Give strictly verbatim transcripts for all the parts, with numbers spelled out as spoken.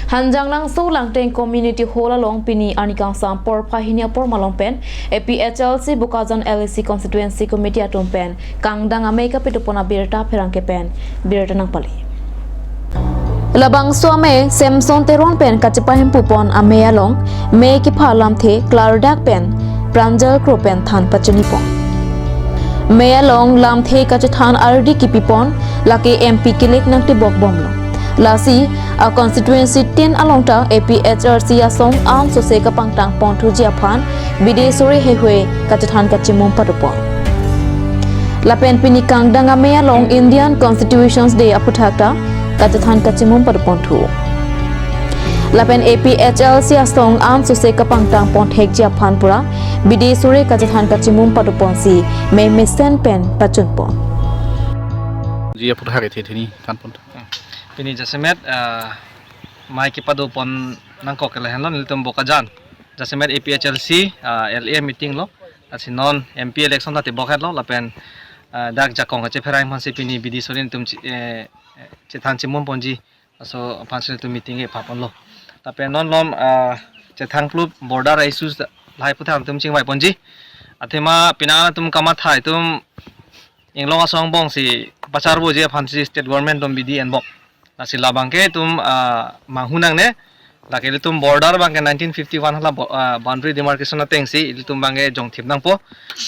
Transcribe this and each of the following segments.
Hanjanglangso Langteng Community Hall along pini arni kangsam porpha hini apor malom pen A P H L C Bokajan L A C Constituency Committee atum pen kangdang amei kapitupon abirta pherangke pen birta nangpali. Labangso amei Samson Teron pen kachepahempupon amei along mei kepha lamthe klardak pen Pranjal Kro pen than pachinipon. Mei along lamthe kachethan ardi kipipon lake M P kelek nangtibok bomlo. Lasi a constituency tin along ta A P H L C asong an sose kapangtang ponthuji aphan bidi suri heihui kachethan kachimum padupon. Lapen pini kangdang amei along Indian Constitutions Day aphuthak ta kachethan kachimum paduponthu. Lapen A P H L C asong an sose kapangtang ponthekji aphan pura bidi suri kachethan kachimum paduponsi mei mesen pen pachunpon. Ji aphuthak ithini thanpon. Pini jasemet, ah, mei kepadopon nangkok ke lahenlo, nelitum Bokajan jasemet A P H L C, ah, L A meeting lo. Lasi non M P election ta tibok hetlo lapen, ah, dak jakong kachepherang aphansi pini bidi suri nelitum chi-, eh, eh, chethan chimumponji aso aphansi nelitum meeting kephaponlo. Lapen non lom, ah, chethangplup border issues lahai aphuthak nelitum chingvaiponji. Athema pini nangtum kamatha itum inglong asong bongsi pacharboji aphansi state government atum bidi enbom. Lasi labangke itum, ah, manghu nangne. Lake ilitum border abangke nineteen fifty-one hala bo-, ah, boundary demarcation atengsi ilitum abangke jongthip nangpo.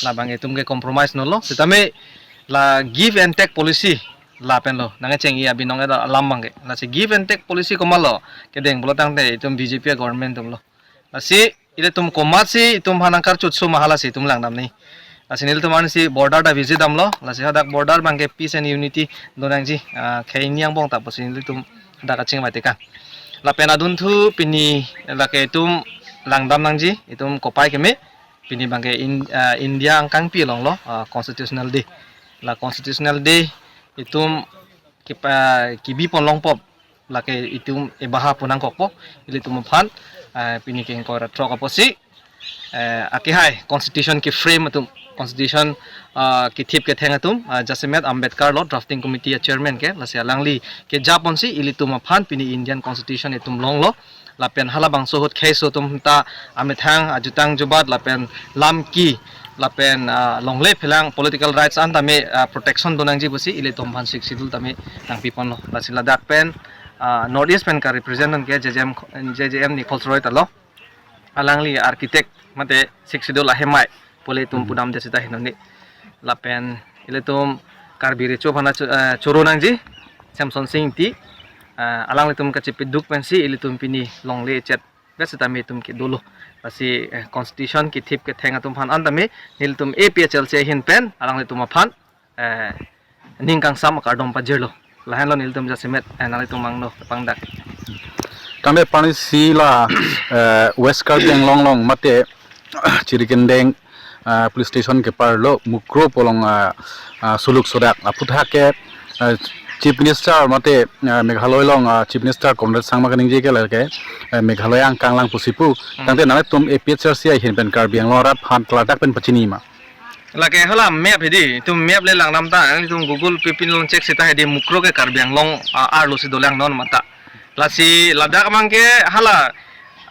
Labangke itum ke compromise nolo. Sitame la give and take policy lapen lo nangcheng-i abinong eda alam abangke. Lasi give and take policy komatlo kedeng pulo tangte itum B J P government atumlo. Lasi ilitum komatsi itum aphan nangkarchutso ma halasi itum langdamnei. Lasi nelitum ansi border ta visit damlo. Lasi hadak border abangke peace and unity donangji, ah, khei ni angbong ta pusi nelitum dak kachingvai tekang. Lapen adunthu pini lake itum langdam nangji, itum kopai keme, pini abangke in-, ah, India angkangpi alonglo, ah, Constitutional Day. La Constitutional Day itum kipa-, kibipon longpo, lake itum ebaha pu nangkokpo, ilitum aphan, eh, pini ke ingkoi ra throk apotsi, eh, akehai constitution ke-frame atum, constitution, ah, kethip ketheng atum, ah, jasemet Ambedkar lo drafting committee a-chairman ke, lasi alangli kejaponsi ilitum aphan pini Indian Constitution itum longlo. Lapen halabangso ahut kheiso atum ta amethang ajutang jubat lapen lamki lapen, ah, longle phelang political rights an tame, ah, protection donangji pusi ilitum aphan Sixth Schedule tame nangpiponlo. Lasi ladak pen, ah, North East pen ka-represent ke J J M, J J M Nichols Roy ta lo. Alangli architect mate Sixth Schedule ahemai pu ilitum pudamde seta henone. Lapen ilitum Karbi Recho aphan cho-, eh, choro nangji Samson Sing Ingti, eh, alanglitum kachepeduk pensi ilitum pini longle chet bes tame itum kedolo. Lasi, eh, constitution kethip ketheng atum aphan an tame nelitum A P H L C ahin pen alanglitum aphan, eh, ning kangsam akardom pajirlo. Lahenlo nelitum jasemet, eh, nanglitum angno pangdak. Tangte parnisi la, eh, West Karbi Anglong along mate Chirikindeng, eh, police station kepar lo Mukroh pu along, eh, eh, suluk sodak aphuthak ke, eh, Chief Minister mate, eh, Meghalaya along, eh, Chief Minister Conrad Sangma kaningje ke lake, eh, Meghalaya angkang lang pusi pu. Hmm. Tangte nanglitum A P H L C ahin pen Karbi Anglong arat aphan klardak pen pachini ma? Lake hala map hedi, itum map le langdam ta, itum Google pi pin along check seta hedi Mukroh ke Karbi Anglong, ah, arlo si dolang non mata. Lasi ladak abangke hala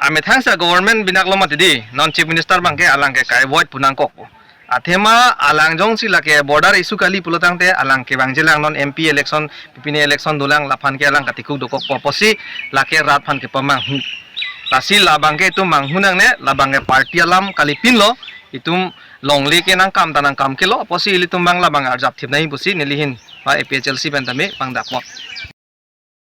amethang sa government binak lo mati di, non Chief Minister abangke alang ke ka-avoid pu nangkokpo. Athema alang jongsi lake border issue kali pulo tangte alang ke bang jelang non M P election, P P ni election dolang laphan ke alang katikuk dokokpo pusi lake rat aphan kepamanghu. Lasi labangke itum manghu nangne, labangke party alam kalipin lo, itum longle ke nangkam ta nangkam kelo pusi ilitum abang labang arjap thip nai pusi neli ahin pa A P H L C pen tame pangdakpon.